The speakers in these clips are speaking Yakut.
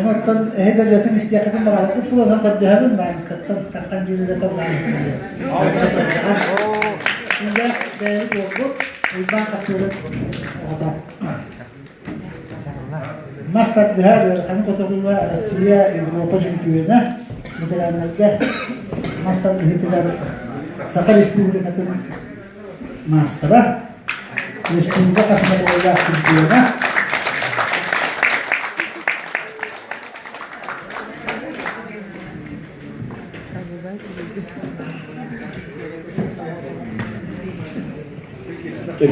Онон эһи да үлэтин истиэххитин баҕараргыт буолан көрдөһөбүн, Маанскаттан таххан биир үлэтэ Үлэ бэйэбит уолбут Уйбаан Хаппыырап оҕото. Мас тардыһар ыараханы көтөҕүүгэ Россия, Европа чөмпүйүөнэ, ветераннарга мас тардыһыытыгар Саха Республикатын маастара, республика хас чемпиона.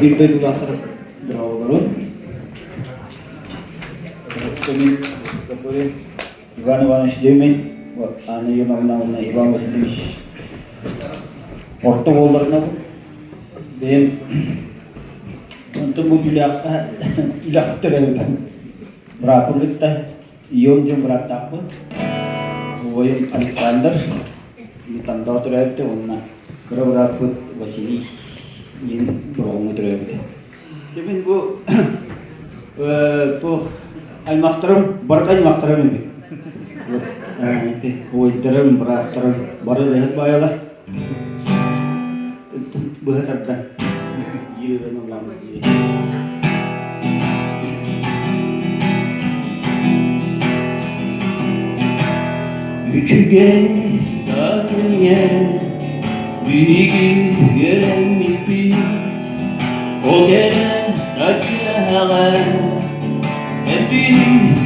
Биир дойдулаахтар дорооболорун. Который Иван Иванович Демин, Анна Ивановна Иван Васильевич орто уолларына бэйэм онтон бу үлэххэ төрөөбүтүм. Бырааппын кытта ийэм дьон бырааттаахпын. Убайым Александр Тандаа төрөөбүтэ уонна кыра бырааппыт Василий диэн Бороҕоҥҥо төрөөбүтэ. Дьэ мин бу туох аймахтарым барыта аймахтарым эбит. Ити убайдарым, бырааттарым бары үлэһит баайалар. Быһа тардан биир ырыаны ыллааммыт диye. Үчүгэй да кэмҥэ биһиги үөрэммиппит Ол кэрэ таччыаҕа эппин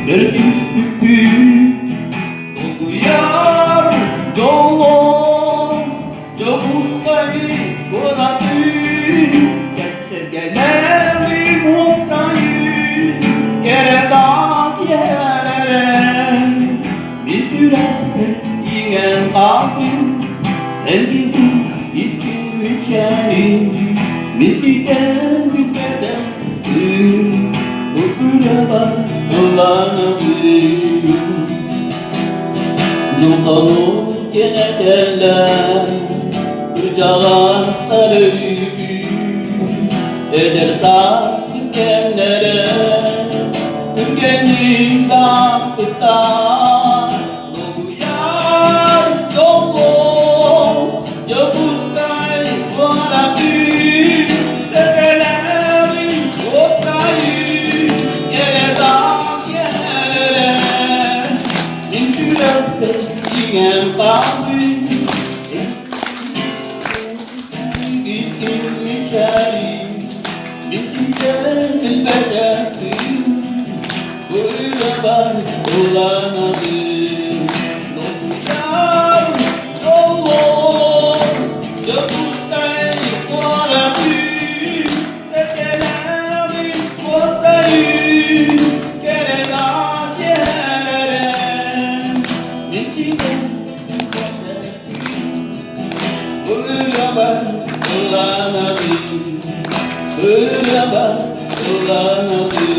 көрсүспүппүт Долгуйар дьоллоох Дьокуускай куоратын Сэргэлэри уопсайын кэрэ киэрэрэ Мин сүрэхпэр иҥэн хаалбыт Эргитин истиҥ мичээрин Мин ситэн бүтэрдэхпин Бу ырыабар ылланабын Дьылҕану кэнэтэллэр Кырдьаҕастар өрүүтүн Эдэр сааспыт кэмнэрэ Түргэнник ааспыттар Долгуйар дьоллоох Дьокуускай куоратын Сэтэлээҕин уопсайын Кэрэ Мин сүрэхпэр иҥэн хаалбыт Истиҥ мичээрин Мин сүүтэн билбэтэхпин Ырыабар ылланабын Долгуйар дьоллоох Дьокуускай куоратын Сэргэлээҕин уопсайын Кэрэ киэһэлэрин Мин ситэн Ырыабар ылланабын Ырыабар ылланабын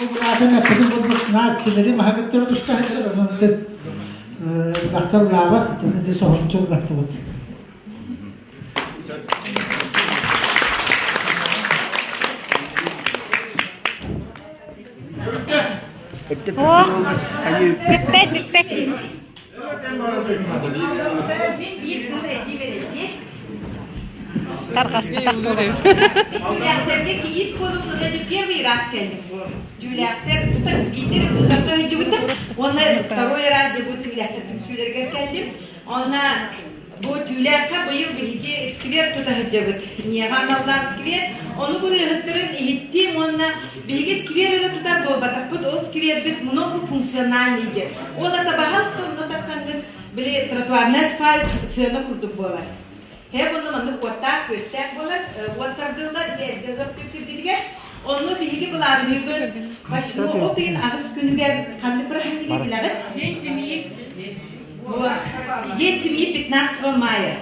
Бу эппитин курдук наар кинилэри маһагыттара тустаһыттар онон махталлаабат ити соһуччу ыллаттыбыт. Бүппэт, бүппэт. Мин биир тыл этии бэриллиэ. Тарҕаспатах буолуо. Түүлээхтэргэ кийиит буолум уонна дьэ первый раз кэллим. Түүлээхтэр тута биирдэ быыстапка сылдьыбытым уонна второй раз дьэ бу түүлээхтэр түмсүүлэригэр кэллим. Онно бу Түүлээххэ быйыл биһиги сквер тута сылдьабыт. Ийэҕэ аналлаах сквер. Ону ырыаһыттарын иһиттим уонна биһиги сквер эрэ тутар буолбатахпыт. Ол сквербит многофункциональный диэн. Ол ата баһаалыста онно тахсаҥҥын били тротуарный асфальт сыана курдук буолар. Һэ буолла маннык уоттаах, күөстээх буолар, уот тардыллар, дьэ эрдэ ыһыахтыыр сиргитигэр. Онно биһиги былаанныыбыт от ыйын аҕыс күнүгэр ханнык бырааһынньыгы билэҕит? День семьи. День семьи 15 мая.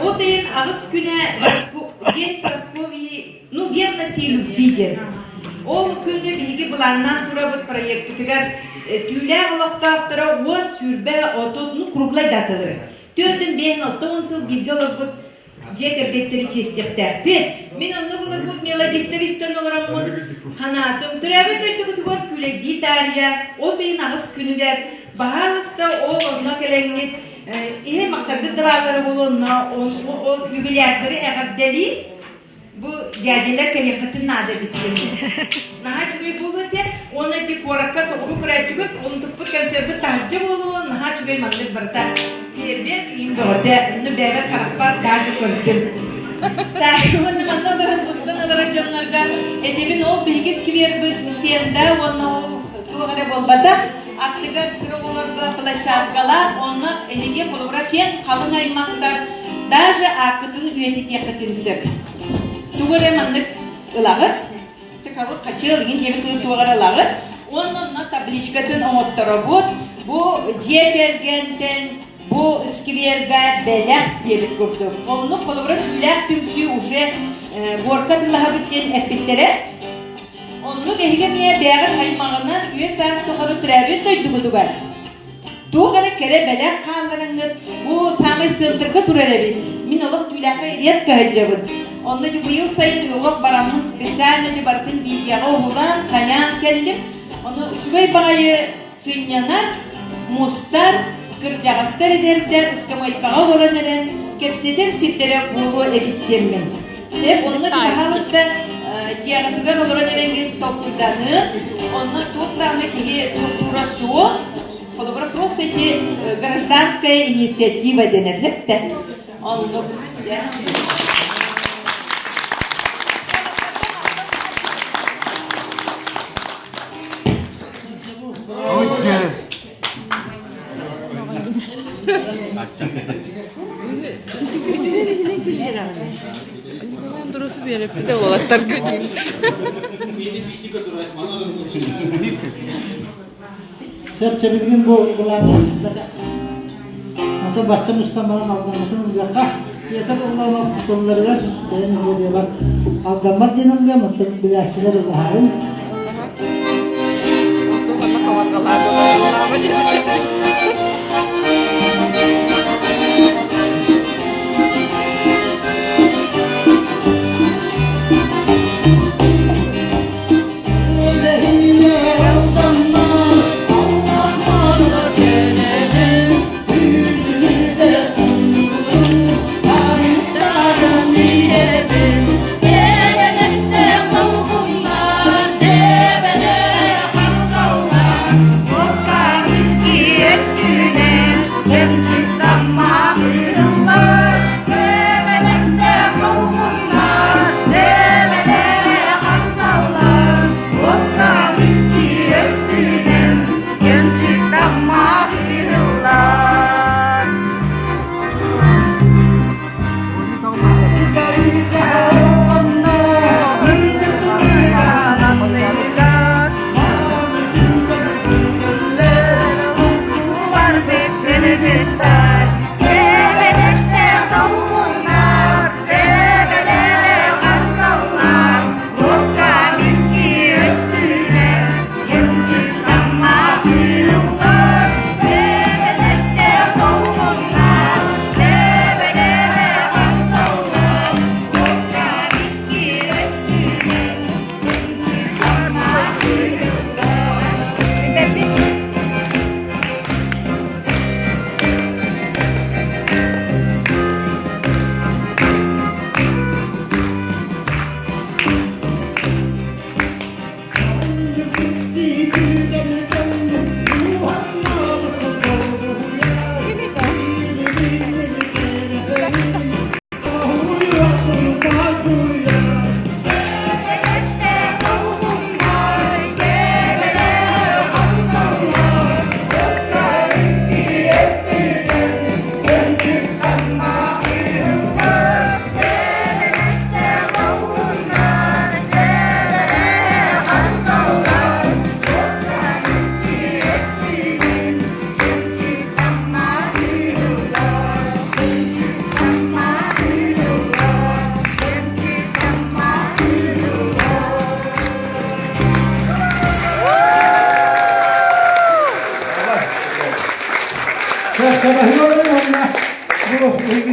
От ыйын аҕыс күнэ День Прасковьи, ну, верности и любви диэн. Ол күҥҥэ биһиги былааннаан турабыт проекпытыгар түүлээх олохтоохторо 10, 20, 30, ну, круглай даталары. 45-60 сыл бииргэ олорбут дьиэ кэргэттэри чиэстиэхтээхпит. Мин онно буларбыт мелодистар истэн олороммун санаатым. Төрөөбүт дойдугутугар күүлэйдии таарыйа от ыйын аҕыс күнүгэр баһаалыста ол онно кэлэҥҥит иһи махтаргыт да бааллара буолуо онно ол юбилярдары эҕэрдэлии бу дядялар кэлиэххитин наада эбит диэн. Наһаа үчүгэй буолуо этэ. Уонна ити куоракка соҕуруу көрөөччүгүт, онтукпут концерпыт таһырдьа буолуо, наһаа үчүгэй маннык барыта. Фейерверк иин бөҕөтө, онно бэйэбэр харахпар даже көрдүм. Так, уонна манна олорон устан олорор дьоннорго этибин ол биһиги сквербыт стенда уонна ол туох эрэ буолбатах, аттыгар кыра оҕолорго площадкалаах, онно эһиги холобура киэҥ халыҥ аймахтар даже ааккытын үйэтитиэххитин сөп. Тугу эрэ маннык ылаҕыт, хачыал иҥин диэбит туох эрэ ылаҕыт, уонна онно табличкатын оҥотторобут, бу дьиэ кэргэнтэн бу скверга бэлэх диэбит курдук. Оннук холобура түүлээх түмсүү уже горка тылаһабыт диэн эппиттэрэ. Оннук эһиги эмиэ бэйэҕит аймаҕынан үйэ-саас тухары төрөөбүт дойдугутугар туох эрэ кэрэ бэлэх хаалларыҥҥыт бу саамай центрга турар эбит. Мин олох түүлээххэ редко сылдьабын. Онно дьэ быйыл сайын олох бараммын специально дьэ барытын видеоҕа уһулаан, хайаан кэллим. Ону үчүгэй баҕайы сынньанар, мустар, кырдьаҕастар эдэрдэр ыскамыайкаҕа олорон эрэн кэпсэтэр сирдэрэ буолуо эбит диэммин. Деп онно пожалуйста дьиэҕитигэр олорон эрэҥҥин толкуйданыы, онно туох даҕаны киһи культура суох, холобура просто эти гражданская инициатива дэнэр хэптэ. Оннук. Сөп чэбилигин бу былааҥҥа киирбэтэх. Ата бачча мустан баран алдамматын ылыахха. Петр Ылланов тылларыгар бэйэм мелодиябар алдаммар диэн ыллыам, оттон билээччилэр ыллаһарын.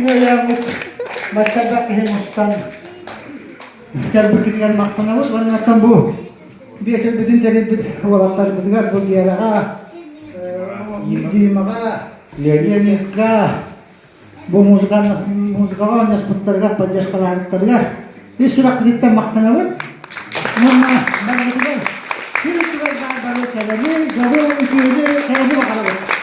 Биһигини өйөөммүт баччардаах киһи мустан кэлбиккитигэр махтанабыт уонна оттон бу биэчэрбитин тэрийбит уолаттарбытыгар бу Гераҕа, Димаҕа, Леонидка бу музыкаҕа оонньоспуттарыгар, поддержкалаабыттарыгар ис сүрэхпититтэн махтанабыт. Уонна барыбытыгар сир үрдүгэр баар бары кэрэни, дьолу, үтүөнү, кэрэни баҕарабыт.